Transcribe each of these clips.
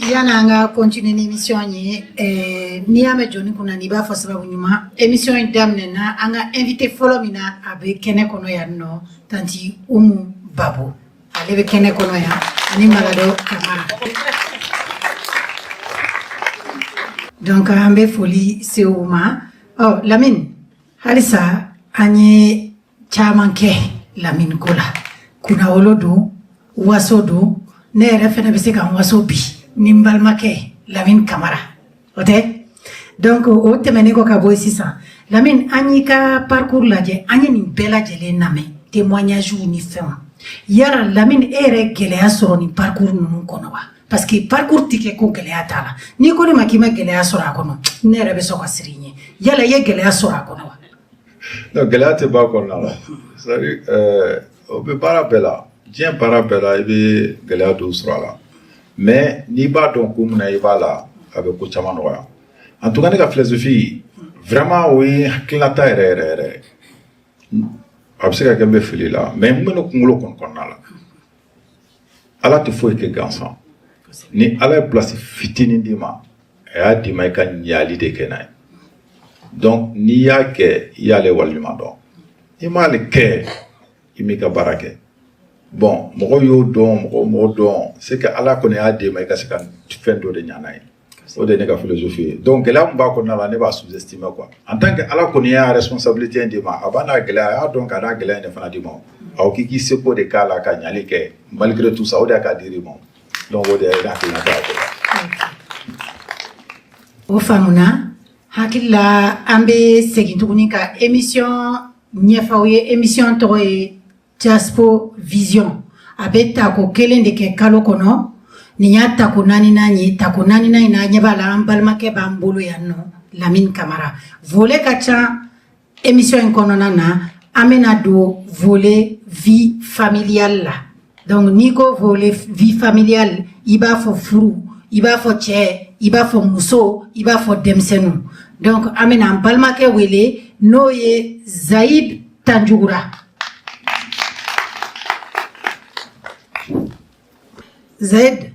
Yan'an ka continuer ni émission ye, n'i y'a mɛn jɔnni kunna n'i b'a fɔ sababu ɲuman, émission in daminɛna an ka invité fɔlɔ min na, a bɛ kɛnɛ kɔnɔ yan nɔ, tantie Umu Babo, ale bɛ kɛnɛ kɔnɔ yan ani Malado Kamara. Donc an bɛ foli se u ma. Ɔ Lamini, halisa an ye caman kɛ Lamini ko la, kunnawolo don, waso don. Ne yɛrɛ fɛnɛ bɛ se ka n waso bi ni n balimakɛ Lamini Kamara, o tɛ? Donc o tɛmɛnen kɔ ka bɔ yen sisan, Lamini, an y'i ka parcours lajɛ, an ye nin bɛɛ lajɛlen lamɛn, témoignages ni fɛnw. Yala Lamini, e yɛrɛ gɛlɛya sɔrɔ nin parcours ninnu kɔnɔ wa? Parce que parcours tɛ kɛ ko gɛlɛya t'a la. N'i ko ne ma k'i ma gɛlɛya sɔrɔ a kɔnɔ, ne yɛrɛ bɛ sɔn ka siri i ɲɛ. Yala i ye gɛlɛya sɔrɔ a kɔnɔ wa? Non, gɛlɛya tɛ ban kɔnɔna la. C'est à dire, o bɛ baara bɛɛ la, diɲɛ baara bɛɛ la, i bɛ gɛlɛya dɔw sɔrɔ a la, mais n'i b'a dɔn ko min na i b'a la, a bɛ ko caman nɔgɔya. En tout cas, ne ka philosophie vraiment, o ye hakilinata yɛrɛ yɛrɛ yɛrɛ. A bɛ se ka kɛ n bɛ fili la, mais n bɛ ne kunkolo kɔni kɔnɔna la, Ala tɛ foyi kɛ gansan. Ni Ala ye place fitinin d'i ma, a y'a d'i ma i ka ɲali de kɛ n'a ye. Donc n'i y'a kɛ, i y'ale waleɲuman dɔn. N'i m'ale kɛ, i m'i ka baara kɛ. Bon, mɔgɔw y'o dɔn, mɔgɔw m'o dɔn, c'est que Ala kɔni y'a d'e ma i ka se ka fɛn dɔ de ɲa n'a ye. O de ye ne ka philosophie ye. Donc gɛlɛya min b'a kɔnɔna la, ne b'a sous-estimer quoi. En tant que Ala kɔni y'a responsabilité d'i ma, a b'a n'a gɛlɛya, a y'a dɔn k'a n'a gɛlɛya in de fana d'i ma. A ko k'i k'i seko de k'a la ka ɲali kɛ malgré tout ça, o de y'a ka dir'i ma. Donc o de ye ne hakilinata ye a ko la. O faamuna. Hakili la, an bɛ segin tuguni ka émission ɲɛfɔ aw ye. Émission tɔgɔ ye Diaspo Vision. A bɛ tako kelen de kɛ kalo kɔnɔ. Nin y'a tako naaninan ye. Tako naaninan in na, an ɲɛ b'a la, an balimakɛ b'an bolo yan nɔ, Lamini Kamara. Volet ka ca émission in kɔnɔna na. An bɛna don volet vie familiale la. Donc n'i ko volet vie familiale, i b'a fɔ furu, i b'a fɔ cɛ, i b'a fɔ muso, i b'a fɔ denmisɛnninw. Donc an bɛna an balimakɛ wele, n'o ye Zayib Tanjugura. Zayid,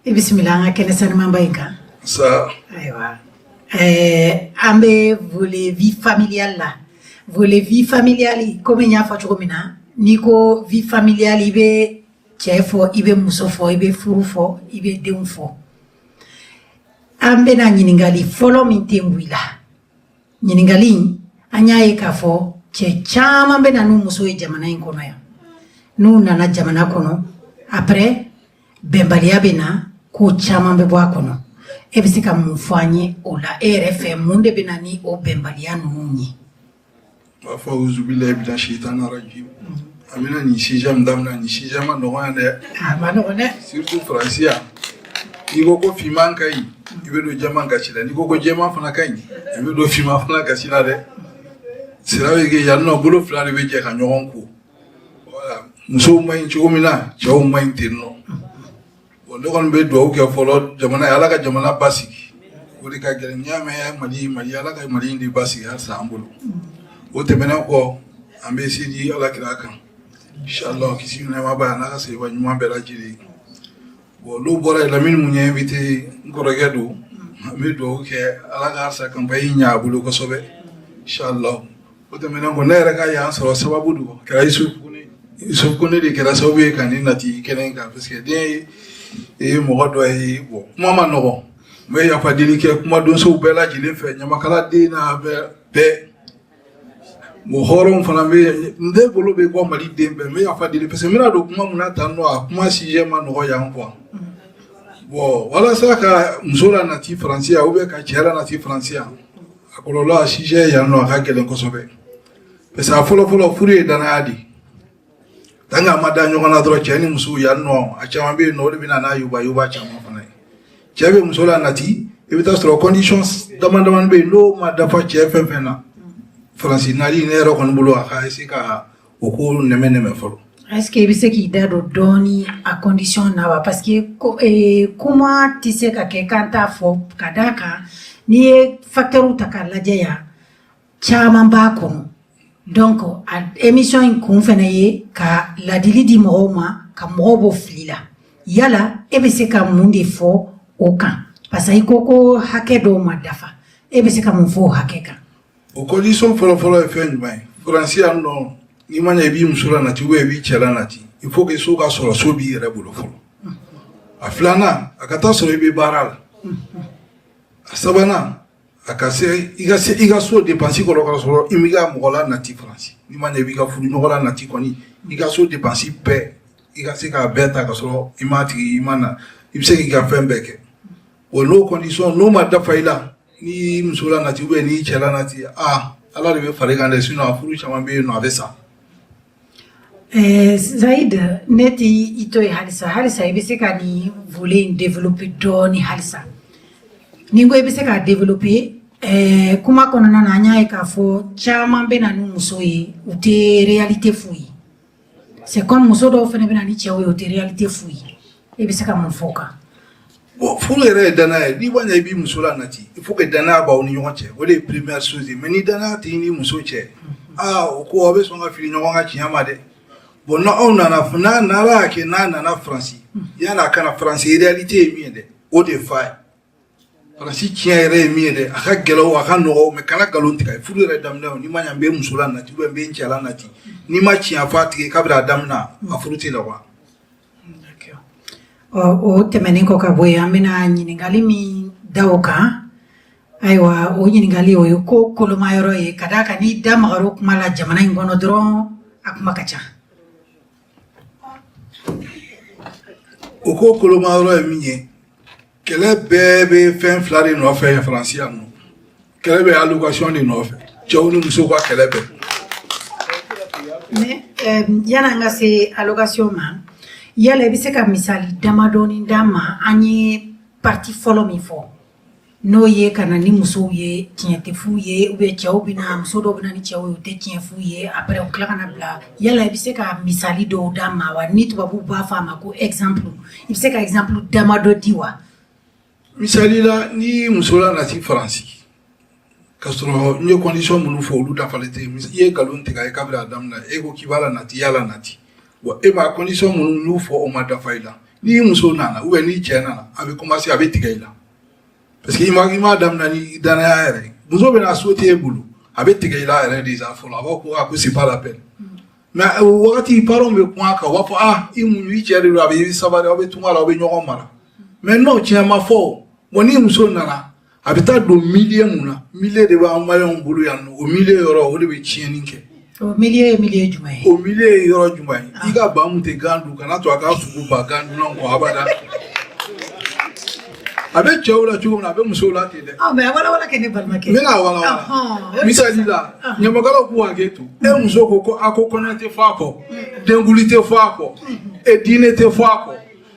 i bisimila an ka kɛnɛ sanumanba in kan. Sa. Ayiwa, an bɛ volet vie familiale la. Volet vie familiale, komi n y'a fɔ cogo min na, n'i ko vie familiale, i bɛ cɛ fɔ, i bɛ muso fɔ, i bɛ furu fɔ, i bɛ denw fɔ. An bɛna ɲininkali fɔlɔ min tɛ i la, ɲininkali in, an y'a ye k'a fɔ cɛ caman bɛ na n'u muso ye jamana in kɔnɔ yan. N'u nana jamana kɔnɔ, après bɛnbaliya bɛ na, ko caman bɛ bɔ a kɔnɔ. E bɛ se ka mun fɔ an ye o la? E yɛrɛ fɛ, mun de bɛ na ni o bɛnbaliya ninnu ye? N b'a fɔ auzubillahi mina shaitani rajim. An bɛna nin sujet min daminɛ, nin sujet ma nɔgɔn yan dɛ. A ma nɔgɔn dɛ. Surtout Faransi yan. N'i ko ko finman ka ɲi, i bɛ don jɛman gasi la. N'i ko ko jɛman fana ka ɲi, i bɛ don finman fana gasi la dɛ. C'est vrai que yan nɔ, bolo fila de bɛ jɛ ka ɲɔgɔn ko. Voilà, musow ma ɲi cogo min na, cɛw ma ɲi ten nɔ. Bon, ne kɔni bɛ dugawu kɛ fɔlɔ jamana ye, Ala ka jamana basigi. O de ka gɛlɛn. N'i y'a mɛn Mali, Mali, Ala ka Mali in de basigi halisa an bolo. O tɛmɛnen kɔ, an bɛ seli Ala kira kan, inshallah, kisi ni nɛɛma b'a ye, a n'a ka sahaba ɲuman bɛɛ lajɛlen. Bon, n'o bɔra yen, Lamini mun ye invité, n kɔrɔkɛ don, an bɛ dugawu kɛ Ala ka halisa campagne ɲɛ a bolo kosɛbɛ, inshallah. O tɛmɛnen kɔ, ne yɛrɛ ka yan sɔrɔ sababu don, a kɛra Yusufu Kone. Yusufu Kone de kɛra sababu ye ka ne nati kɛnɛ in kan, parce que den ye mɔgɔ dɔ ye. Bon, kuma ma nɔgɔn, n bɛ yafa deli kɛ kuma donsow bɛɛ lajɛlen fɛ, ɲamakala den n'a bɛɛ. Bon, hɔrɔnw fana bɛ ne bolo, bɛ bɔ Mali den bɛɛ, n bɛ yafa deli, parce que n bɛna don kuma mun na tan nɔ, a kuma sujet ma nɔgɔ yan quoi. Bon, walasa ka muso la nati Faransi yan ou bien ka cɛ la nati Faransi yan, a kɔlɔlɔ, a sujet yan nɔ, a ka gɛlɛn kosɛbɛ, parce que a fɔlɔ fɔlɔ, furu ye danaya de ye. Tant que a ma da ɲɔgɔn na dɔrɔn, cɛ ni muso yan nɔ, a caman bɛ yen nɔ, o de bɛ na n'a yuba yuba caman fana ye. Cɛ bɛ muso la nati, i bɛ taa sɔrɔ condition dama damani bɛ yen, n'o ma dafa cɛ fɛn fɛn na, Faransi nali, ne yɛrɛ kɔni bolo, a ka essayer ka o ko nɛmɛ nɛmɛ fɔlɔ. Est-ce que i bɛ se k'i da don dɔɔni a condition na wa? Parce que kuma tɛ se ka kɛ k'an t'a fɔ, ka d'a kan n'i ye facteur ta k'a lajɛ yan, caman b'a kɔnɔ. Donc a émission in kun fana ye ka ladili di mɔgɔw ma, ka mɔgɔw bɔ fili la. Yala e bɛ se ka mun de fɔ o kan? Parce que i ko ko hakɛ dɔw ma dafa, e bɛ se ka mun fɔ o hakɛ kan? O condition fɔlɔfɔlɔ ye fɛn jumɛn ye? Faransi yan nɔ, n'i ma ɲɛ i b'i muso la nati ou bien i b'i cɛ la nati, il faut que so ka sɔrɔ, so b'i yɛrɛ bolo fɔlɔ. A filanan, a ka taa sɔrɔ i bɛ baara la. A sabanan, a ka se i ka se i ka so dépense kɔrɔ, ka sɔrɔ i m'i ka mɔgɔ la nati Faransi. N'i ma ɲɛ i b'i ka furu ɲɔgɔn la nati kɔni, i ka so dépense bɛɛ, i ka se k'a bɛɛ ta ka sɔrɔ i m'a tigi i ma na, i bɛ se k'i ka fɛn bɛɛ kɛ. O n'o condition n'o ma dafa i la, n'i muso la nati ou bien n'i cɛ la nati, aa, Ala de bɛ fara i kan dɛ, sinon a furu caman bɛ yen nɔ, a bɛ sa. Zayid, ne tɛ i to yen halisa. Halisa i bɛ se ka nin volet in développer dɔɔni halisa. Ni n ko i bɛ se k'a développer, kuma kɔnɔna na, an y'a ye k'a fɔ caman bɛ na ni muso ye, u tɛ réalité f'u ye. C'est comme muso dɔw fana bɛ na ni cɛw ye, u tɛ réalité f'u ye. E bɛ se ka mun fɔ o kan? Bon, furu yɛrɛ ye danaya ye. N'i ma ɲɛ i b'i muso la nati, il faut que danaya b'aw ni ɲɔgɔn cɛ, o de ye première chose ye. Mais ni danaya t'i ni muso cɛ, aa, o ko aw bɛ sɔn ka fili ɲɔgɔn ka tiɲɛ ma dɛ. Bon, n'aw nana, n'a n'Ala y'a kɛ n'a nana Faransi, yanni a ka na Faransi, réalité ye min ye dɛ, o de fa ye. Faransi tiɲɛ yɛrɛ ye min ye dɛ, a ka gɛlɛn o, a ka nɔgɔ o, mais kana nkalon tigɛ. Furu yɛrɛ daminɛ o, n'i ma ɲɛ n bɛ muso la nati ou bien n bɛ n cɛ la nati, n'i ma tiɲɛ fɔ a tigi ye kabini a daminɛ, a furu tɛ laban. Ɔ, o tɛmɛnen kɔ ka bɔ yen, an bɛna ɲininkali min da o kan. Ayiwa, o ɲininkali, o ye ko koloma yɔrɔ ye, ka d'a kan n'i da magar'o kuma la jamana in kɔnɔ dɔrɔn, a kuma ka ca. O ko koloma yɔrɔ ye min ye, kɛlɛ bɛɛ bɛ fɛn fila de nɔfɛ Faransi yan nɔ. Kɛlɛ bɛ allocation de nɔfɛ, cɛw ni musow ka kɛlɛ bɛɛ. Mais yan'an ka se allocation ma, yala i bɛ se ka misali damadɔni d'an ma? An ye partie fɔlɔ min fɔ, n'o ye ka na ni musow ye, tiɲɛ tɛ f'u ye, ou bien cɛw bɛ na, muso dɔw bɛ na ni cɛw ye, u tɛ tiɲɛ f'u ye, après u tila ka na bila. Yala i bɛ se ka misali dɔw d'an ma wa? Ni tubabuw b'a fɔ a ma ko exemple, i bɛ se ka exemple damadɔ di wa? Misali la, ni muso la nati Faransi ka sɔrɔ n ye condition minnu fɔ, olu dafalen tɛ, i ye nkalon tigɛ a ye kabini a daminɛ, e ko k'i b'a la nati, i y'a la nati, bon, e b'a condition minnu y'u fɔ, o ma dafa i la. N'i muso nana ou bien n'i cɛ nana, a bɛ commencer, a bɛ tigɛ i la, parce que i m'a daminɛ ni danaya yɛrɛ ye. Muso bɛna so t'e bolo, a bɛ tigɛ i la yɛrɛ déjà fɔlɔ, a b'a fɔ ko ah, ko c'est pas la peine. Mais o wagati, parents bɛ kuma a kan, u b'a fɔ ah, i muɲu, i cɛ de don, a bɛ sabali, aw bɛ tunga la, aw bɛ ɲɔgɔn mara. Mais non, tiɲɛ ma fɔ o. Bon, ni muso nana, a bɛ taa don milieu mun na? Milieu de b'an maliyɛnw bolo yan nɔ. O milieu yɔrɔ, o de bɛ tiɲɛni kɛ. O milieu ye milieu jumɛn ye? O milieu ye yɔrɔ jumɛn ye? I ka ba mun tɛ gan dun, kana to a ka tugu ba gan dunna kɔ abada. A bɛ cɛw la cogo min na, a bɛ musow la ten dɛ. Ah, mais a walawala kɛ, ne balimakɛ. N bɛna walawala. Misali la, ɲamakalaw k'u hakili to. E muso ko ko a ko kɔɲɔ tɛ fɔ a kɔ, denkuli tɛ fɔ a kɔ, e diinɛ tɛ fɔ a kɔ.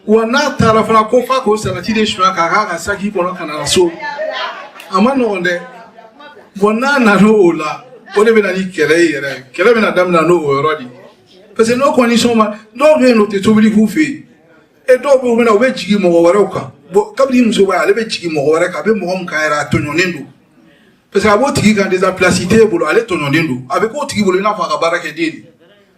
Wa n'a taara fana, ko f'a k'o salati de suɲɛ k'a k'a ka saki kɔnɔ ka na so. A ma nɔgɔn dɛ. Bon, n'a nana o la, o de bɛ na ni kɛlɛ ye yɛrɛ. Kɛlɛ bɛna daminɛ n'o yɔrɔ de ye, parce que n'o condition ma, dɔw bɛ yen nɔ, u tɛ tobili k'u fɛ yen. E dɔw bɛ yen, u bɛ na, u bɛ jigin mɔgɔ wɛrɛw kan. Bon, kabini muso b'a ye, ale bɛ jigin mɔgɔ wɛrɛ kan, a bɛ mɔgɔ min kan yɛrɛ, a tɔɲɔnen don, parce que a b'o tigi kan déjà, place t'e bolo, ale tɔɲɔnen don. A bɛ k'o tigi bolo i n'a fɔ a ka baarakɛden de,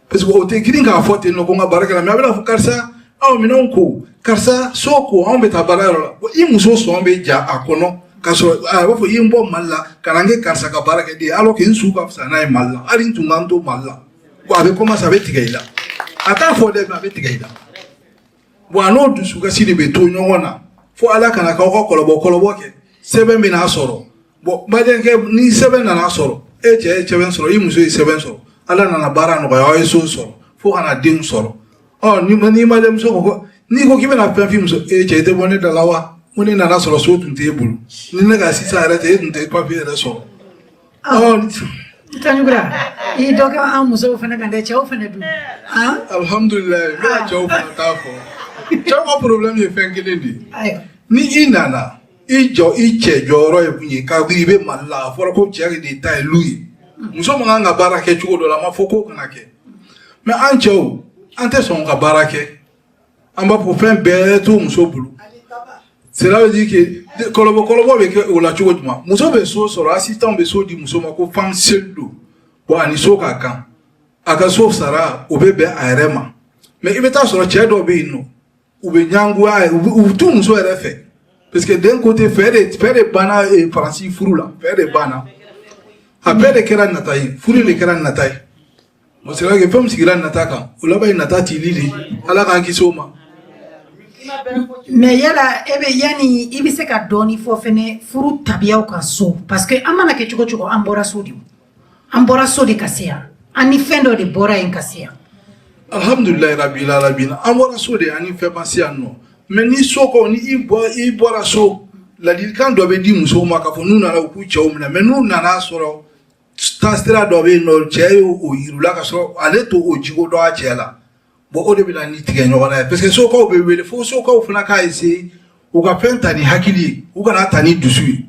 parce que o tɛ girin k'a fɔ ten nɔ ko n ka baarakɛla, mais a bɛna fɔ karisa, aw minɛnw ko, karisa so ko, anw bɛ taa baara yɔrɔ la. Bon, i muso sɔn bɛ ja a kɔnɔ k'a sɔrɔ a b'a fɔ i ye n bɔ Mali la ka na n kɛ karisa ka baarakɛden ye, alors que n su ka fisa n'a ye Mali la, hali n tun ka n to Mali la. Bon, a bɛ commencer, a bɛ tigɛ i la, a t'a fɔ dɛ, mais a bɛ tigɛ i la. Bon, a n'o dusukasi de bɛ to ɲɔgɔn na fo Ala kana k'aw ka kɔlɔbɔ kɔlɔbɔ kɛ, sɛbɛn bɛna sɔrɔ. Bon, maliyenkɛ, ni sɛbɛn nana sɔrɔ, e cɛ ye sɛbɛn sɔrɔ, i muso ye sɛbɛn sɔrɔ, Ala nana baara nɔgɔya, aw ye so sɔrɔ, fo ka na denw sɔrɔ. Ɔ, ni maliyenmuso ko, n'i ko k'i bɛna fɛn f'i muso, e cɛ, i tɛ bɔ ne da la wa? Ko ne nana sɔrɔ so tun t'e bolo, ni ne ka sisan yɛrɛ tɛ, e tun tɛ papiye yɛrɛ sɔrɔ. Ɔ. Tanjugura, i dɔ kɛ an musow fana kan dɛ, cɛw fana dun. Alhamdulilayi, n bɛna cɛw fana t'a fɔ. Cɛw ka problème ye fɛn kelen de ye. Ni i nana i jɔ, i cɛ jɔyɔrɔ ye mun ye? Kabini i bɛ Mali la, a fɔra ko cɛ de ta ye lu ye, muso man kan ka baara kɛ cogo dɔ la. A ma fɔ k'o kana kɛ, mais an cɛw, an tɛ sɔn ka baara kɛ, an b'a fɔ fɛn bɛɛ to muso bolo. Cela veut dire que kɔlɔbɔ kɔlɔbɔ bɛ kɛ o la cogo jumɛn? Muso bɛ so sɔrɔ, assistant bɛ so di muso ma ko femme seule don. Bon, ani so ka kan, a ka so sara, o bɛ bɛn a yɛrɛ ma. Mais i bɛ taa sɔrɔ cɛ dɔw bɛ yen nɔ, u bɛ ɲangoya, u t'u muso yɛrɛ fɛ. Parce que d'un côté, fɛ de banna Faransi furu la, fɛ de banna, a bɛɛ de kɛra nata ye, furu de kɛra nata ye. Bon, c'est vrai que fɛn min sigira nata kan, o laban ye nata tili de ye. Ala k'an kisi o ma. Mais yala e bɛ, yanni i bɛ se ka dɔɔni fɔ fɛnɛ furu tabiyaw kan so, parce que an mana kɛ cogo cogo, an bɔra so de, an bɔra so de ka se yan, an ni fɛn dɔ de bɔra yen ka se yan. Alhamdulilayi rabil alamin, an bɔra so de, ani fɛn ma se yan nɔ. Mais ni so kɔ, ni i bɔ, i bɔra so, ladilikan dɔ bɛ di musow ma k'a fɔ n'u nana, u k'u cɛw minɛ. Mais n'u nana sɔrɔ taasira dɔ bɛ yen nɔ, cɛ ye o yir'u la ka sɔrɔ ale t'o o jogo dɔn a cɛ la, bon, o de bɛ na ni tigɛ ɲɔgɔn na ye, parce que sokaw bɛ wele fo sokaw fana k'a essayer u ka fɛn ta ni hakili ye, u kana ta ni dusu ye.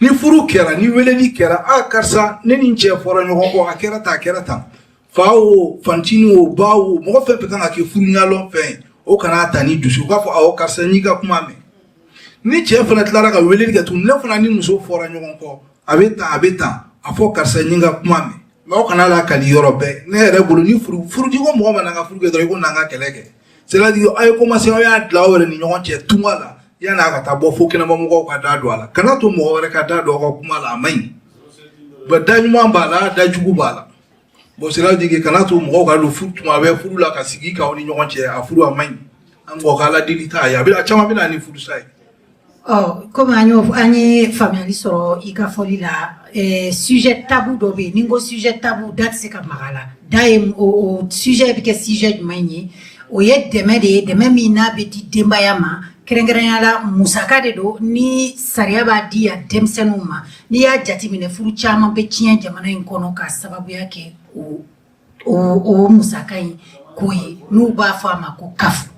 Ni furu kɛra, ni weleli kɛra, a karisa, ne ni n cɛ fɔra ɲɔgɔn kɔ, a kɛra tan, a kɛra tan, fa o, fantini o, ba o, mɔgɔ fɛn fɛn kan ka kɛ furuɲalɔn fɛn ye, o kana ta ni dusu, u k'a fɔ awɔ, karisa, n'i ka kuma mɛn. Ni cɛ fana tilara ka weleli kɛ tuguni, ne fana ni muso fɔra ɲɔgɔn kɔ, a bɛ tan, a bɛ tan, a fɔ karisa, n ka kuma mɛn. Mais aw kana lakali yɔrɔ bɛɛ. Ne yɛrɛ bolo, ni furu furu ko mɔgɔ ma n'an ka furu kɛ dɔrɔn, i ko n'an ka kɛlɛ kɛ, c'est à dire aw ye commencé, aw y'a dilan aw yɛrɛ ni ɲɔgɔn cɛ tunga la, yanni a ka taa bɔ fo kɛnɛma mɔgɔw ka da don a la. Kana to mɔgɔ wɛrɛ ka da don aw ka kuma la, a man ɲi. Bon, da ɲuman b'a la, da jugu b'a la. Bon, c'est à dire que kana to mɔgɔw ka don furu tuma bɛɛ furu la ka sigi k'aw ni ɲɔgɔn cɛ, a furu a man ɲi. An kɔ ka Ala deli t'a ye, a bɛ a caman bɛ na ni furusa ye. Ɔ, komi an y'o, an ye faamuyali sɔrɔ i ka fɔli la, sujet tabou dɔ bɛ yen. Ni n ko sujet tabou, da tɛ se ka maga a la. Da ye o sujet bɛ kɛ sujet jumɛn ye? O ye dɛmɛ de ye, dɛmɛ min n'a bɛ di denbaya ma, kɛrɛnkɛrɛnnenya la musaka de don ni sariya b'a di yan denmisɛnninw ma. N'i y'a jateminɛ, furu caman bɛ tiɲɛ jamana in kɔnɔ k'a sababuya kɛ o musaka in ko ye, n'u b'a fɔ a ma ko CAF.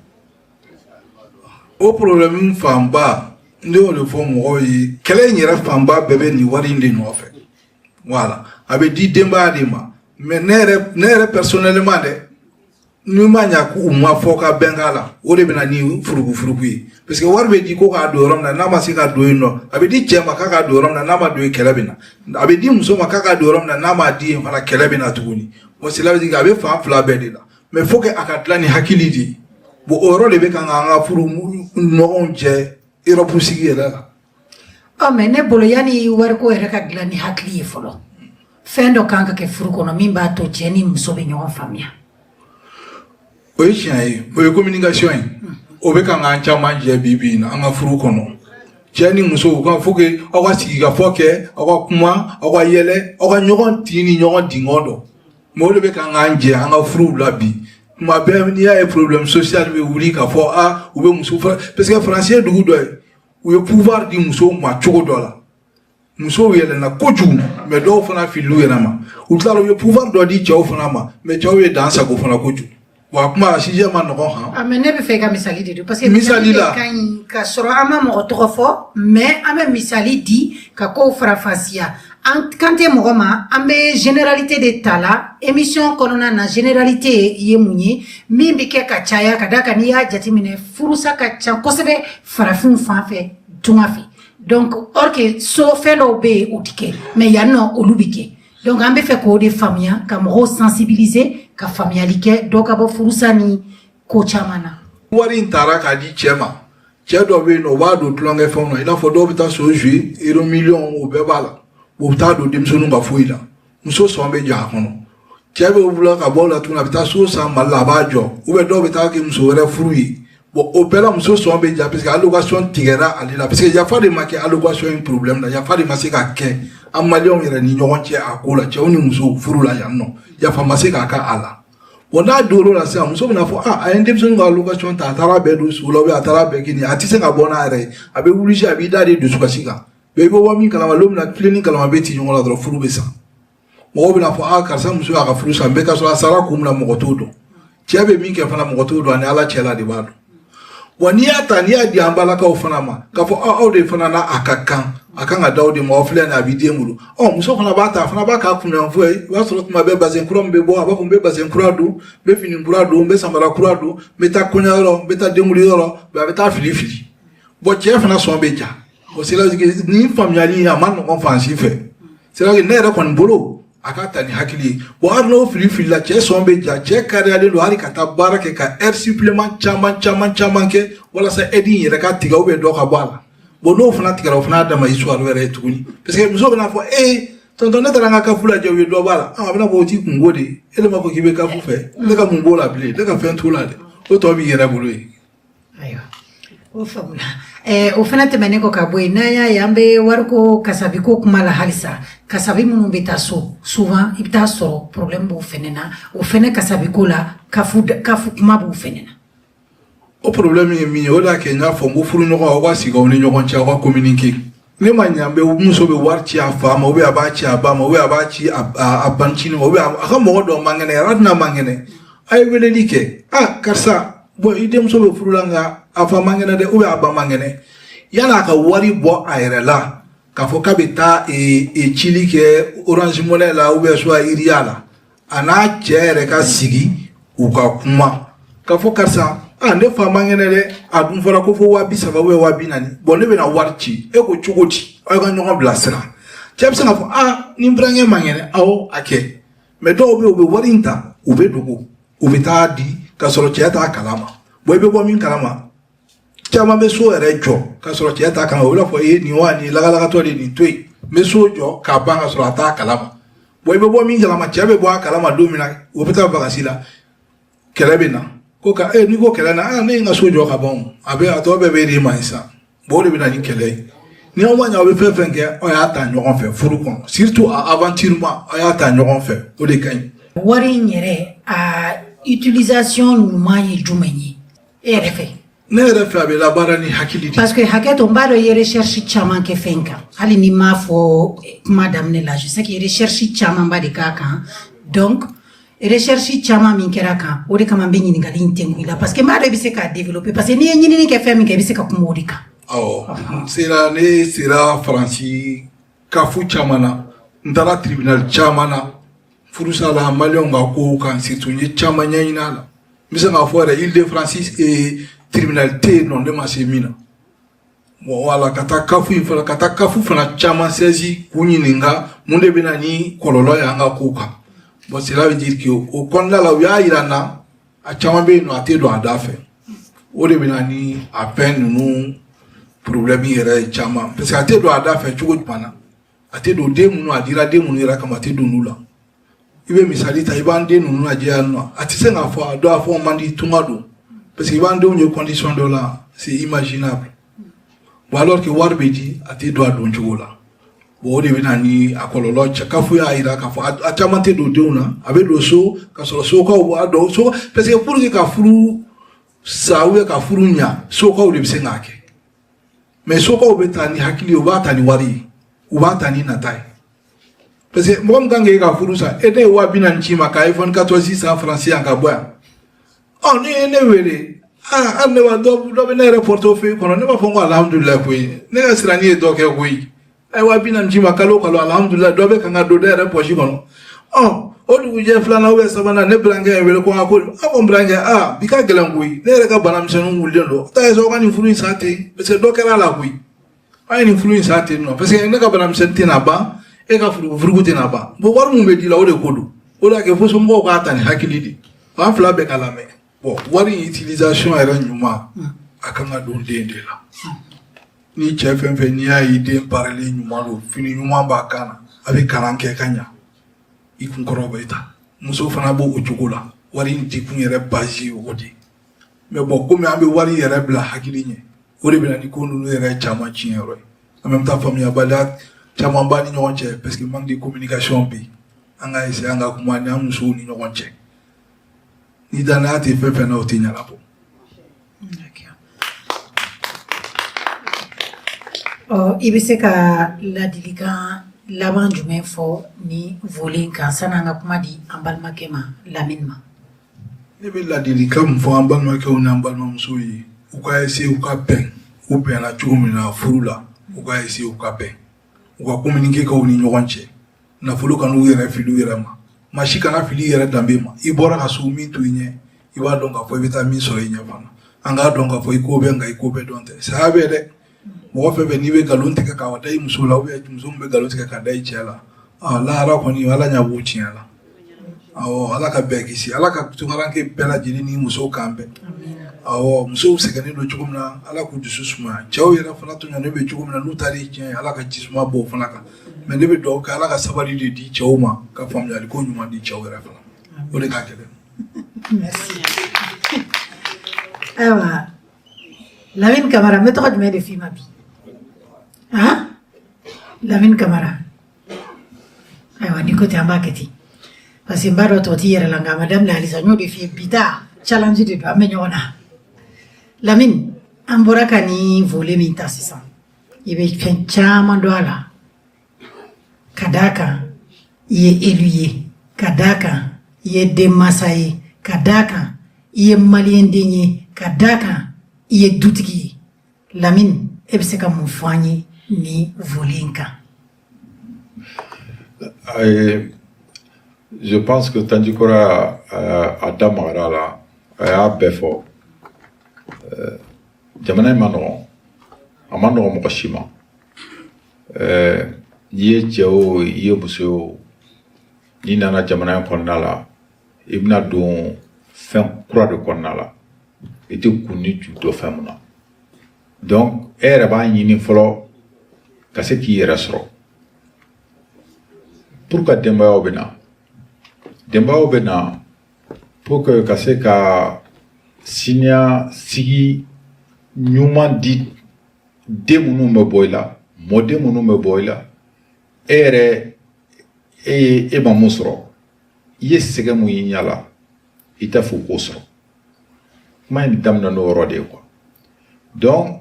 O problème fanba, ne y'o de fɔ mɔgɔw ye, kɛlɛ in yɛrɛ fanba bɛɛ bɛ nin wari in de nɔfɛ. Voilà, a bɛ di denbaya de ma. Mais ne yɛrɛ personnellement dɛ, n'i ma ɲa k'u ma fɔ ka bɛn k'a la, o de bɛ na ni furukufuruku ye, parce que wari bɛ di ko k'a don yɔrɔ min na, n'a ma se ka don yen nɔ, a bɛ di cɛ ma k'a ka don yɔrɔ min na, n'a ma don yen, kɛlɛ bɛ na. A bɛ di muso ma k'a ka don yɔrɔ min na, n'a ma di yen fana, kɛlɛ bɛ na tuguni. Bon, cela veut dire que a bɛ fan fila bɛɛ de la. Mais faut que a ka dilan ni hakili de ye. Bon, o yɔrɔ de bɛ kan k'an ka furu ɲɔgɔnw cɛ Europe sigi yɛrɛ la. Ɔ, mais ne bolo, yanni wariko yɛrɛ ka dilan ni hakili ye fɔlɔ, fɛn dɔ kan ka kɛ furu kɔnɔ min b'a to cɛ ni muso bɛ ɲɔgɔn faamuya. O ye tiɲɛ ye, o ye communication ye. O bɛ kan k'an caman jɛ bi bi in na an ka furu kɔnɔ, cɛ ni muso, u ka faut que aw ka sigi ka fɔ kɛ, aw ka kuma, aw ka yɛlɛ, aw ka ɲɔgɔn tin ni ɲɔgɔn dingɔ dɔn. Mais o de bɛ kan k'an jɛ an ka furuw la bi. Tuma bɛɛ n'i y'a ye problème social bɛ wuli k'a fɔ a u bɛ muso, parce que Faransi ye dugu dɔ ye, u ye pouvoir di musow ma cogo dɔ la, musow yɛlɛnna kojugu, mais dɔw fana filil'u yɛrɛ ma. U tilala, u ye pouvoir dɔ di cɛw fana ma, mais cɛw ye dan sago fana kojugu. Wa a kuma, a sujet ma nɔgɔn han. Ah, mais ne bɛ fɛ i ka misali de di, parce que Misali la. de ka ɲi ka sɔrɔ an ma mɔgɔ tɔgɔ fɔ, mais an bɛ misali di ka kow farafasiya. An kan tɛ mɔgɔ ma, an bɛ généralité de ta la émission kɔnɔna na. Généralité ye mun ye min bɛ kɛ ka caya? Ka d'a kan n'i y'a jateminɛ, furusa ka ca kosɛbɛ farafinw fan fɛ tunga fɛ. Donc or que so fɛn dɔw bɛ yen, o tɛ kɛ, mais yan nɔ olu bɛ kɛ. Donc an bɛ fɛ k'o de faamuya, ka mɔgɔw sensibiliser, ka faamuyali kɛ, dɔ ka bɔ furusa ni ko caman na. Wari in taara k'a di cɛ ma, cɛ dɔ bɛ yen nɔ, o b'a don tulonkɛ fɛnw na, i n'a fɔ dɔw bɛ taa so jouer euro million, o bɛɛ b'a la, u bɛ taa don denmisɛnninw ka foyi la, muso sɔn bɛ jɔ a kɔnɔ. Cɛ bɛ wuli ka bɔ o la tuguni, a bɛ taa so san Mali la, a b'a jɔ, ou bien dɔw bɛ taa kɛ muso wɛrɛ furu ye. Bon, o bɛɛ la muso sɔn bɛ ja, parce que allocation tigɛra ale la, parce que yafa de ma kɛ allocation in problème na, yafa de ma se ka kɛ an maliyɛnw yɛrɛ ni ɲɔgɔn cɛ a ko la, cɛw ni musow furu la yan nɔ, yafa ma se ka kɛ a la. Bon, n'a dor'o la sisan, muso bɛna fɔ ah, a ye n denmisɛnnin ka allocation ta, a taara bɛɛ don so la, ou bien a taara bɛɛ kɛ nin ye, a tɛ se ka bɔ n'a yɛrɛ ye, a bɛ wuli, a b'i da de dusukasi kan. Mais i bɛ bɔ min kalama, don min na filen ni kalama bɛ ci ɲɔgɔn na dɔrɔn, furu bɛ sa. Mɔgɔw bɛna fɔ ah, karisa muso y'a ka furu sa, bɛɛ ka sɔrɔ a sara kun min na, mɔgɔ t'o dɔn. Cɛ bɛ min kɛ fana, mɔgɔ t'o dɔn, ani Ala cɛla de b'a dɔn. Wa n'i y'a ta, n'i y'a di an balakaw fana ma k'a fɔ aw de fana n'a a ka kan, a kan ka d'aw de ma, aw filɛ nin ye, a b'i den bolo. Ɔ, muso fana b'a ta, a fana b'a k'a kunyanfɔ ye. I b'a sɔrɔ tuma bɛɛ bazɛn kura min bɛ bɔ, a b'a fɔ n bɛ bazɛn kura don, n bɛ fini kura don, n bɛ samara kura don, n bɛ taa kɔɲɔyɔrɔ, n bɛ taa denkunliyɔrɔ, a bɛ taa fili fili. Bon, cɛ fana sɔn bɛ ja. Bon, c'est là que nin faamuyali a ma nɔgɔn fan si fɛ. C'est là que ne yɛrɛ kɔni bolo, a ka ta ni hakili ye. Bon, hali n'o fili filila, cɛ sɔn bɛ ja, cɛ kariyalen don hali ka taa baara kɛ, ka heure supplément caman caman caman kɛ walasa aide in yɛrɛ ka tigɛ ou bien dɔ ka bɔ a la. Bon, n'o fana tigɛra, o fana y'a dama histoire wɛrɛ ye tuguni, parce que muso bɛna fɔ: ee tonton, ne taara n ka CAF lajɛ, u ye dɔ b'a la. A bɛna fɔ o t'i kungo de ye, e de m'a fɔ k'i bɛ CAF fɛ, ne ka mun b'o la bilen? Ne ka fɛn t'o la dɛ, o tɔ b'i yɛrɛ bolo ye. Ayiwa, o faamuna. O fana tɛmɛnen kɔ ka bɔ yen, n'an y'a ye an bɛ wariko kasabiko kuma la halisa, kasabi minnu bɛ taa so, souvent i bɛ taa sɔrɔ problème b'o fɛnɛ na. O fɛnɛ kasabiko la, CAF kuma b'o fɛnɛ na. O problème ye min ye, o de y'a kɛ n y'a fɔ n ko furuɲɔgɔn, aw ka sigi aw ni ɲɔgɔn cɛ, aw ka communiquer. Ne ma ɲɛ, an bɛ muso bɛ wari ci a fa ma, ou bien a b'a ci a ba ma, ou bien a b'a ci a bancinin ma, ou bien a ka mɔgɔ dɔ man kɛnɛ, hali n'a man kɛnɛ, a ye weleli kɛ: ah karisa, bon, i denmuso bɛ furu la, nka a fa man kɛnɛ dɛ, ou bien a ba man kɛnɛ. Yan'a ka wari bɔ a yɛrɛ la k'a fɔ k'a bɛ taa cili kɛ Orange Money la ou bien soit Ria la, a n'a cɛ yɛrɛ ka sigi u ka kuma k'a fɔ: karisa, ah ne fa man kɛnɛ dɛ, a dun fɔra ko fo 30 000 ou bien 40 000. Bon, ne bɛna wari ci, e ko cogo di? Aw ka ɲɔgɔn bilasira. Cɛ bɛ se k'a fɔ: ah ni n burankɛ man kɛnɛ, awɔ a kɛ. Mais dɔw bɛ yen, u bɛ wari in ta, u bɛ dogo, u bɛ taa di k'a sɔrɔ cɛ t'a kalama. Bon, i bɛ bɔ min kalama, caman bɛ so yɛrɛ jɔ k'a sɔrɔ cɛ t'a kalama. O b'a fɔ: e nin wa nin lagalagatɔ de, nin to yen, n bɛ so jɔ k'a ban k'a sɔrɔ a t'a kalama. Bon, i bɛ bɔ min kalama, cɛ bɛ bɔ a kalama don min na o bɛ taa vacances la, kɛlɛ bɛ na ko ka n'i ko kɛlɛ na, ah ne ye n ka so jɔ ka ban, a bɛ a tɔ bɛɛ bɛ e de ma sisan. Bon, o de bɛ na ni kɛlɛ ye. Ni aw ma ɲɛ, aw bɛ fɛn fɛn kɛ, aw y'a ta ɲɔgɔn fɛ furu kɔnɔ, surtout a aventure ma, aw y'a ta ɲɔgɔn fɛ, o de ka ɲi. Wari in yɛrɛ, a utilisation ɲuman ye jumɛn ye e yɛrɛ fɛ? Ne yɛrɛ fɛ, a bɛ labaara ni hakili de. Parce que hakɛ to, n b'a dɔn i ye recherche caman kɛ fɛn kan, hali ni m'a fɔ kuma daminɛ la, je sais que recherche camanba de k'a kan. Donc recherche caman min kɛra kan, o de kama n bɛ ɲininkali in tɛnku i la, parce que n b'a dɔn i bɛ se k'a développer, parce que n'i ye ɲinini kɛ fɛn min kɛ, i bɛ se ka kuma o de kan. Awɔ, n sera, ne sera Faransi CAF caman na, n taara tribunal caman na furusa la, maliyɛnw ka kow kan surtout, n ye caman ɲɛɲini a la. N bɛ se k'a fɔ yɛrɛ, Île-de-France tribunal tɛ yen nɔ ne ma se min na. Bon, wala ka taa CAF in fana, ka taa CAF fana caman saisi k'u ɲininka mun de bɛ na ni kɔlɔlɔ ye an ka kow kan. Bon, cela veut dire que o kɔnɔna la, u y'a yira n na, a caman bɛ yen nɔ, a tɛ don a da fɛ. O de bɛ na ni a fɛn ninnu problème yɛrɛ ye caman, parce que a tɛ don a da fɛ cogo jumɛn na? A tɛ don den minnu, a dira den minnu yɛrɛ kama, a tɛ don olu la. I bɛ misali ta, i b'an den ninnu lajɛ yan nɔ, a tɛ se k'a fɔ a dɔn, a fɔ man di, tunga don, parce que i b'an denw ye condition dɔ la, c'est imaginable. Bon, alors que wari bɛ di, a tɛ don a don cogo la. Bon, o de bɛ na ni a kɔlɔlɔ. Cɛ CAF y'a yira k'a fɔ a caman tɛ don denw na, a bɛ don so k'a sɔrɔ sokaw b'a dɔn so, parce que pour que ka furu sa ou bien ka furu ɲa, sokaw de bɛ se k'a kɛ. Mais sokaw bɛ taa ni hakili ye, u b'a ta ni wari ye, u b'a ta ni nata ye, parce que mɔgɔ min kan k'e ka furu sa, e ne ye 40 000 ci ma ka iPhone 14 san Faransi yan ka bɔ yan. Ɔ ni ye ne wele, aa hali ne b'a dɔ bɛ ne yɛrɛ portefeuille kɔnɔ, ne b'a fɔ n ko alihamudulilayi koyi, ne ka sirani ye dɔ kɛ koyi. A ye 40 000 ci ma kalo o kalo, alihamudulilayi, dɔ bɛ kan ka don ne yɛrɛ poche kɔnɔ. Ɔ o dugujɛ filanan ou bien sabanan, ne burankɛ ye wele ko n ka ko a ko n burankɛ, aa bi ka gɛlɛn koyi, ne yɛrɛ ka bana misɛnninw wulilen don, taa ye sa, aw ka nin furu in sa ten, parce que dɔ kɛra a la koyi, an ye nin furu in sa ten nɔ, parce que ne ka bana misɛnnin tɛna ban, e ka furugu tɛna ban. Bon, wari mun bɛ di la, o de ko don. O de y'a kɛ fo somɔgɔw k'a ta ni hakili de, an fila bɛɛ ka lamɛn. Bon, wari in utilisation yɛrɛ ɲuman, a kan ka don den de la. Ni cɛ fɛn fɛn, n'i y'a ye den parelen ɲuman don, fini ɲuman b'a kan na, a bɛ kalan kɛ ka ɲa, i kun kɔrɔ bɛ ta. Muso fana b'o o cogo la. Wari in dikun yɛrɛ base ye o de. Mais bon, komi an bɛ wari yɛrɛ bila hakili ɲɛ, o de bɛ na ni ko ninnu yɛrɛ caman tiɲɛ yɔrɔ ye. En même temps, faamuyabaliya caman b'an ni ɲɔgɔn cɛ, parce que manque de communication bɛ yen. An ka essayer an ka kuma ni an musow ni ɲɔgɔn cɛ. Ni danaya tɛ fɛn fɛn na, o tɛ ɲɛnabɔ. Ɔ i bɛ se ka ladilikan laban jumɛn fɔ ni volet in kan sani an ka kuma di an balimakɛ ma, Lamini ma? Ne bɛ ladilikan min fɔ an balimakɛw n'an balimamusow ye, u ka essayer u ka bɛn. U bɛnna cogo min na furu la, u ka essayer u ka bɛn, u ka communiquer k'aw ni ɲɔgɔn cɛ. Nafolo kan'u yɛrɛ fili u yɛrɛ ma, maa si kana fili i yɛrɛ danbe ma. I bɔra ka so min to i ɲɛ, i b'a dɔn k'a fɔ i bɛ taa min sɔrɔ i ɲɛ fana. An k'a dɔn k'a fɔ i ko bɛ, nka i ko bɛɛ dɔn tɛ. Saya bɛ dɛ. Mɔgɔ fɛn fɛn n'i bɛ nkalon tigɛ k'a da i muso la, ou bien muso min bɛ nkalon tigɛ k'a da i cɛ la, lahara kɔni, ala ɲɛ b'o tiɲɛ la. Awɔ, ala ka bɛɛ kisi, ala ka tunkaranke bɛɛ lajɛlen ni muso kan bɛn. Awɔ, musow sɛgɛnnen don cogo min na, Ala k'u dusu sumaya. Cɛw yɛrɛ fana tɔɲɔnen bɛ cogo min na, n'u taara tiɲɛ, Ala ka jisuma bɔ o fana kan. Mais ne bɛ dugawu kɛ, Ala ka sabali de di cɛw ma, ka faamuyali ko ɲuman di cɛw yɛrɛ fana. O de ka gɛlɛn. Merci. Ayiwa, Lamine Kamara, n bɛ tɔgɔ jumɛn de f'i ma bi? Han, Lamine Kamara. Ayiwa, n'i ko ten, an b'a kɛ ten, parce que n b'a dɔn tɔ t'i yɛrɛ la, nka a ma daminɛ halisa. N y'o de f'i ye, bi ta challenge de don, an bɛ ɲɔgɔn na. Lamine, an bɔra ka nin volet min ta sisan, i bɛ fɛn caman dɔn a la, ka d'a kan i ye élu ye, ka d'a kan i ye denmansa ye, ka d'a kan i ye maliyɛn den ye, ka d'a kan i ye dutigi ye. Lamine, e bɛ se ka mun fɔ an ye nin volet in kan? Je pense que Tandjikora a da magara la, a y'a bɛɛ fɔ. Jamana in ma nɔgɔn, a ma nɔgɔn mɔgɔ si ma. N'i ye cɛ o, i ye muso ye o, n'i nana jamana in kɔnɔna la, i bɛna don fɛn kura de kɔnɔna la, i tɛ kun ni ju dɔn fɛn mun na. Donc e yɛrɛ b'a ɲini fɔlɔ ka se k'i yɛrɛ sɔrɔ. Pour que denbayaw bɛ na, denbayaw bɛ na pour que ka se ka siniɲɛsigi ɲuman di den minnu bɛ bɔ i la, mɔden minnu bɛ bɔ i la. E yɛrɛ, e ye, e ma mun sɔrɔ, i ye sɛgɛn mun y'i ɲɛ la, i t'a fɛ k'o sɔrɔ. Kuma in daminɛ n'o yɔrɔ de ye quoi. Donc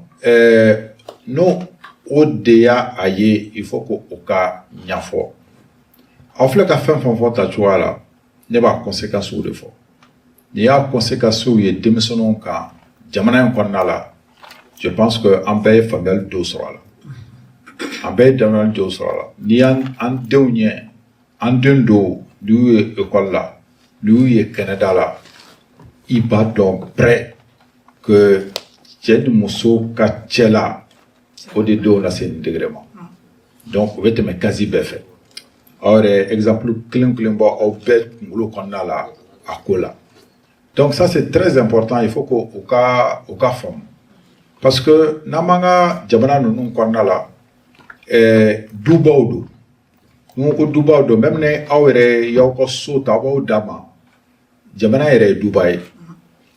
n'o o de y'a a ye, il faut que o ka ɲɛfɔ. Aw filɛ ka fɛn fɛn fɔ ta cogoya la, ne b'a conséquences de fɔ. N'i y'a conséquences ye denmisɛnninw kan jamana in kɔnɔna la, je pense que an bɛɛ ye faamuyali dɔw sɔrɔ a la, an bɛɛ ye faamuyali dɔw sɔrɔ a la. N'i y'an an denw ɲɛ, an den dɔw, n'i y'u ye école la, n'i y'u ye kɛnɛda la, i b'a dɔn près que cɛ ni muso ka cɛ la, o de denw lase nin degré ma. Donc o bɛ tɛmɛ case bɛɛ fɛ. Aw yɛrɛ, exemple kelen kelen bɔ aw bɛɛ kunkolo kɔnɔna la a ko la. Donc ça, c'est très important, il faut que o ka faamu, parce que n'an b'an ka jamana ninnu kɔnɔna la, dubaw don. Ni ko dubaw don, même ni aw yɛrɛ y'aw ka so ta, aw b'aw d'a ma, jamana yɛrɛ ye duba ye.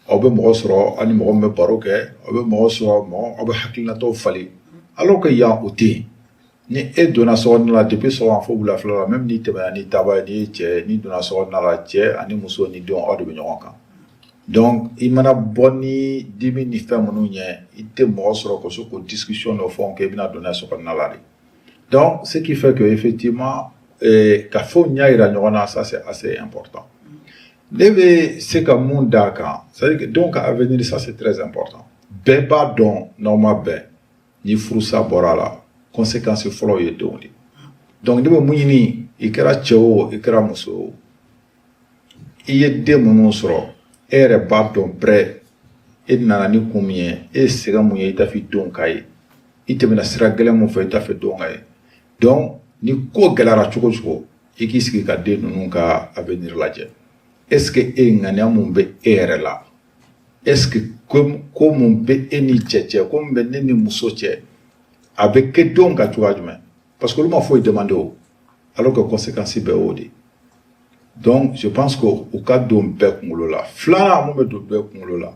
Aw bɛ mɔgɔ sɔrɔ, aw ni mɔgɔ min bɛ baro kɛ, aw bɛ mɔgɔ sɔrɔ, mɔgɔ aw bɛ hakilinataw falen, alors que yan o tɛ yen. Ni e donna sokɔnɔna la depuis sɔgɔma fo wulafɛla la, même n'i tɛmɛna ni taaba ye, n'i ye cɛ ye, n'i donna sokɔnɔna la, cɛ ani muso ni denw, aw de bɛ ɲɔgɔn kan. Donc i mana bɔ ni dimi ni fɛn minnu ɲɛ, i tɛ mɔgɔ sɔrɔ ka se k'o discussion dɔ fɔ k'e bɛna don n'a ye sokɔnɔna la de. Donc ce qui fait que effectivement, ka fɛnw ɲɛ yira ɲɔgɔn na, ça c'est assez important. Ne bɛ se ka mun d'a kan? C'est à dire que denw ka avenir, ça c'est très important. Bɛɛ b'a dɔn, n'aw ma bɛn ni furusa bɔra a la, conséquence fɔlɔ ye denw de. Donc ne bɛ mun ɲini? I kɛra cɛ o, i kɛra muso o, i ye den minnu sɔrɔ, e yɛrɛ b'a dɔn près e nana ni kun min ye, e ye sɛgɛn mun ye, i t'a fɛ denw k'a ye. I tɛmɛna sira gɛlɛn mun fɛ, i t'a fɛ denw ka ye. Donc ni ko gɛlɛyara cogo o cogo, i k'i sigi ka den ninnu ka avenir lajɛ. Est ce que e ŋaniya mun bɛ e yɛrɛ la, est ce que ko mun bɛ e ni cɛ cɛ, ko mun bɛ ne ni muso cɛ, a bɛ kɛ denw ka cogoya jumɛn? Parce que olu ma foyi demandé o, alors que conséquence bɛɛ y'o de ye. Donc je pense que u ka don bɛɛ kunkolo la. Filanan mun bɛ don bɛɛ kunkolo la,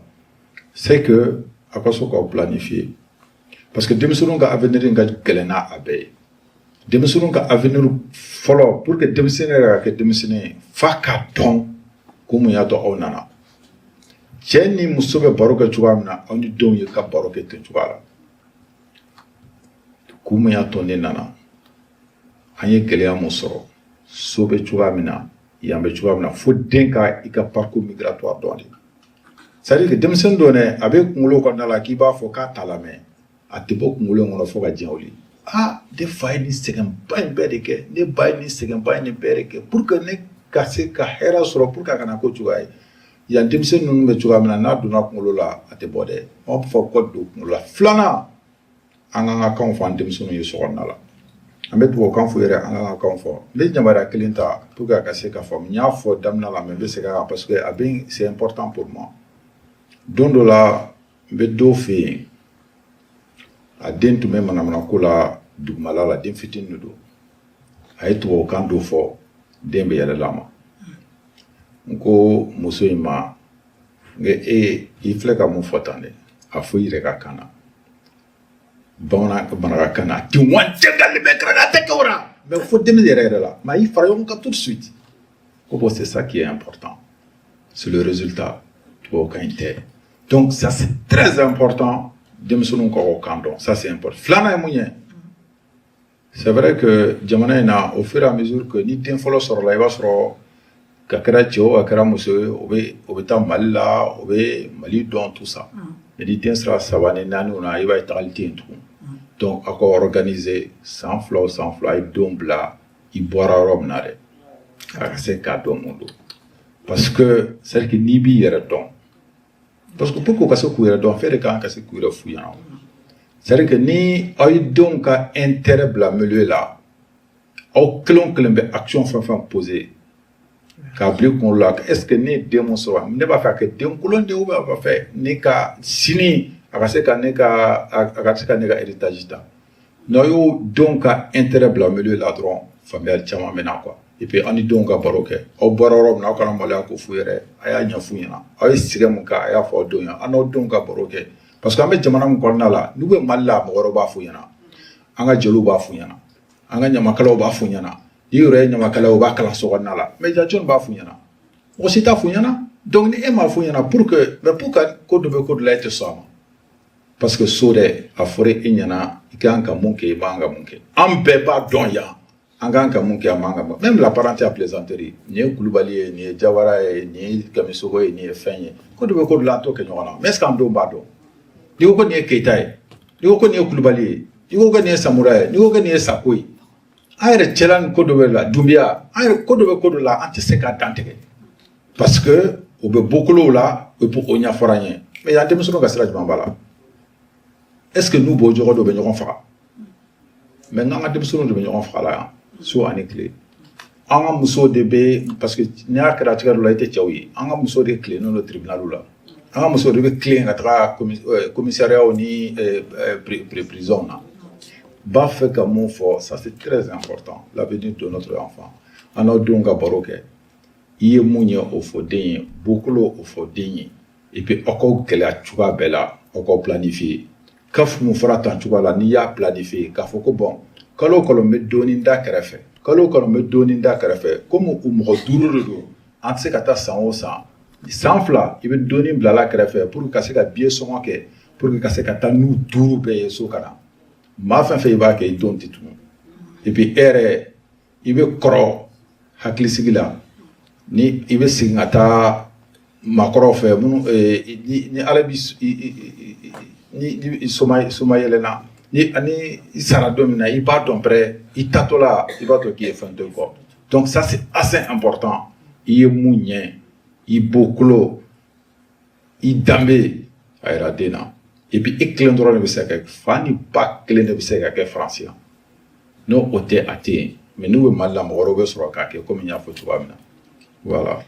c'est que a ka so k'aw planifier, parce que denmisɛnninw ka avenir in ka gɛlɛn n'a a bɛɛ ye. Denmisɛnninw ka avenir fɔlɔ, pour que denmisɛnnin yɛrɛ ka kɛ denmisɛnnin ye, f'a k'a dɔn ko mun y'a to aw nana. Cɛ ni muso bɛ baro kɛ cogoya min na, aw ni denw ye ka baro kɛ ten cogoya la. Kun mun y'a to ne nana, an ye gɛlɛya mun sɔrɔ, so bɛ cogoya min na, yan bɛ cogoya min na, fo den ka i ka parcours migratoire dɔn de. C'est à dire que denmisɛnnin dɔ dɛ, a bɛ kunkolo kɔnɔna la k'i b'a fɔ k'a t'a lamɛn, a tɛ bɔ kunkolo in kɔnɔ fo ka diɲɛ wuli. Ah, ne fa ye nin sɛgɛnba in bɛɛ de kɛ, ne ba ye nin sɛgɛnba in nin bɛɛ de kɛ pour que ne ka se ka hɛrɛ sɔrɔ, pour que a kana ko cogoya ye. Yan denmisɛnnin ninnu bɛ cogoya min na, n'a donna kunkolo la, a tɛ bɔ dɛ. An b'a fɔ ko don kunkolo la. Filanan, an k'an ka kanw fɔ an denmisɛnninw ye so kɔnɔna la. An bɛ tubabukan fɔ yɛrɛ, an k'an ka kanw fɔ. N bɛ yamaruya kelen ta pour que a ka se ka faamu. N y'a fɔ daminɛ la, mais n bɛ segin a kan parce que a bɛ, c'est important pour moi. Don dɔ la n bɛ dɔw fɛ yen, a den tun bɛ manamanako la dugumala la, den fitinin de don. A ye tubabukan dɔ fɔ, den bɛ yɛlɛ la ma. N ko muso in ma, n ko e i filɛ ka mun fɔ tan dɛ, a fɔ i yɛrɛ ka kan na, bamanan marakakan na, ti wancɛ bɛ kɛra tɛ kɛ la, mais fo denmisɛn yɛrɛ yɛrɛ la, mais a y'i fara ɲɔgɔn kan tout de suite. Ko bon, c'est ça qui est important, c'est le résultat, tubabukan in tɛ. Donc ça, c'est très important, denmisɛnninw ka o kan dɔn, ça c'est important. Filanan ye mun ye? C'est vrai que jamana in na, au fur et à mesure que ni den fɔlɔ sɔrɔla, i b'a sɔrɔ ka kɛra cɛ o, a kɛra muso ye, o bɛ taa Mali la, o bɛ Mali dɔn, tout ça. Mais ni den sera saba ni naani na, i b'a ye tagali tɛ yen tugun. Donc aw ka organiser san 2 o san 2, a ye denw bila i bɔra yɔrɔ min na dɛ, a ka se k'a dɔn mun don. Parce que c'est à dire que n'i b'i yɛrɛ dɔn, parce que pour que u ka se k'u yɛrɛ dɔn, fɛn de kan ka se k'u yɛrɛ f'u ɲɛna. C'est à dire que ni aw ye denw ka intérêt bila milieu la, aw kelen o kelen bɛ action fɛn fɛn poser k'a bila i kunkolo la, est ce que ne ye den mun sɔrɔ, ne b'a fɛ a kɛ den kolon de ye ou bien a b'a fɛ ne ka sini a ka se ka ne ka a ka se ka ne ka héritage ta. N'aw y'o denw ka intérêt bila milieu la dɔrɔn, faamuyali caman bɛ na quoi. Et puis aw ni denw ka baro kɛ, aw bɔra yɔrɔ min na, aw kana maloya k'o f'u yɛrɛ, a y'a ɲɛf'u ɲɛna. Aw ye sɛgɛn mun kɛ, a y'a fɔ aw denw ye, aw n'aw denw ka baro kɛ. Parce que an bɛ jamana min kɔnɔna la, n'u bɛ Mali la, mɔgɔ wɛrɛw b'a f'u ɲɛna, an ka jeliw b'a f'u ɲɛna, an ka ɲamakalaw b'a f'u ɲɛna. N'i yɛrɛ ye ɲamakala ye, u b'a kalan so kɔnɔna la, mais ja jɔnni b'a f'u ɲɛna? Mɔgɔ si t'a f'u ɲɛna. Donc ni e m'a f'u ɲɛna, pour que, mais pour que ko dɔ bɛ ko dɔ la, e tɛ sɔn a ma. Parce que so dɛ, a fɔra e ɲɛna i kan ka mun kɛ, i man ka mun kɛ. An bɛɛ b'a dɔn yan, an kan ka mun kɛ, an man ka mun. Même la parenté à plaisanterie, nin ye Kulubali ye, nin ye Jawara ye, nin ye Kamisogo ye, nin ye fɛn ye, ko dɔ bɛ ko dɔ la, an t'o kɛ ɲɔgɔn na. Mais est ce que an denw b'a dɔn? N'i ko ko nin ye Keyita ye, n'i ko ko nin ye Kulubali ye, n'i ko ko nin ye Samura ye, n'i ko ko nin ye Sako ye, an yɛrɛ cɛla ni ko dɔ bɛ la, Dunbiya, an yɛrɛ ko dɔ bɛ ko dɔ la, an tɛ se k'a dantigɛ parce que o bɛ bɔkolow la, o ɲɛfɔra an ye. Mais yan, denmisɛnninw ka sira jumɛn b'a la? Est ce que n'u b'o jogo dɔ bɛ ɲɔgɔn faga? Mais n'an ka denmisɛnninw de bɛ ɲɔgɔn faga la yan su ani tile. An ka musow de bɛ, parce que n'i y'a kɛra cogoya dɔ la, i tɛ cɛw ye. An ka musow de tilennen don tribunal la, an ka musow de bɛ tilen ka taga commissariat ni prison na. B'a fɛ ka mun fɔ? Ça c'est très important, l'avenir de notre enfant. An n'aw denw ka baro kɛ, i ye mun ye, o fɔ den ye, bɔkolo, o fɔ den ye. Et puis aw k'aw gɛlɛya cogoya bɛɛ la, aw k'aw planifier. CAF mun fɔra tan cogoya la, n'i y'a planifier k'a fɔ ko bon, kalo o kalo n bɛ dɔɔnin da kɛrɛfɛ, kalo o kalo n bɛ dɔɔnin da kɛrɛfɛ, komi u mɔgɔ 5 de don, an tɛ se ka taa san o san, san 2, i bɛ dɔɔnin bila la kɛrɛfɛ pour que ka se ka billet sɔngɔ kɛ, pour que ka se ka taa n'u 5 bɛɛ ye so ka na. Maa fɛn fɛn i b'a kɛ, i denw tɛ tunun. Et puis e yɛrɛ, i bɛ kɔrɔ hakilisigi la, ni i bɛ segin ka taa maakɔrɔw fɛ minnu ni Ala bi ni soma soma yɛlɛnna, ni ani i sara don min na, i b'a dɔn pɛrɛ, i tatɔ la, i b'a dɔn k'i ye fɛn to i kɔ. Donc ça c'est assez important. I ye mun ɲɛ, i bɔkolo, i danbe, a yira den na. Et puis e kelen dɔrɔn de bɛ se ka kɛ fa ni ba kelen de bɛ se ka kɛ Faransi yan, n'o o tɛ, a tɛ yen. Mais n'u bɛ Mali la, mɔgɔ wɛrɛw bɛ sɔrɔ k'a kɛ komi n y'a fɔ cogoya min na. Voilà.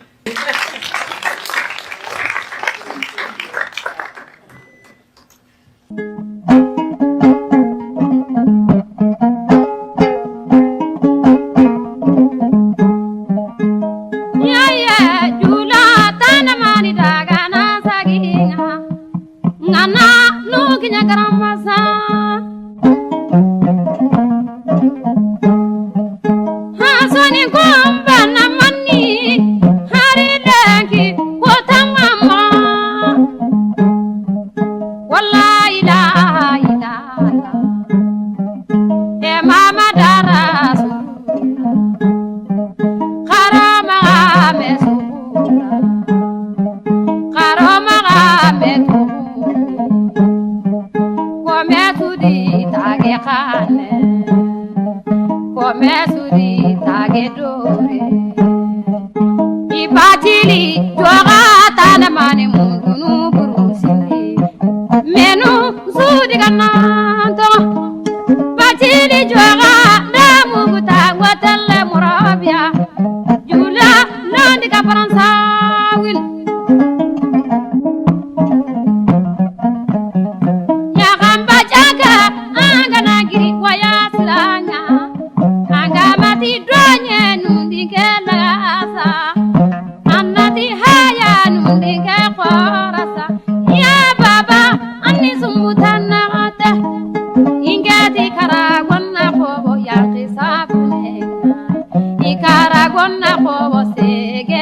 Ti dɔ.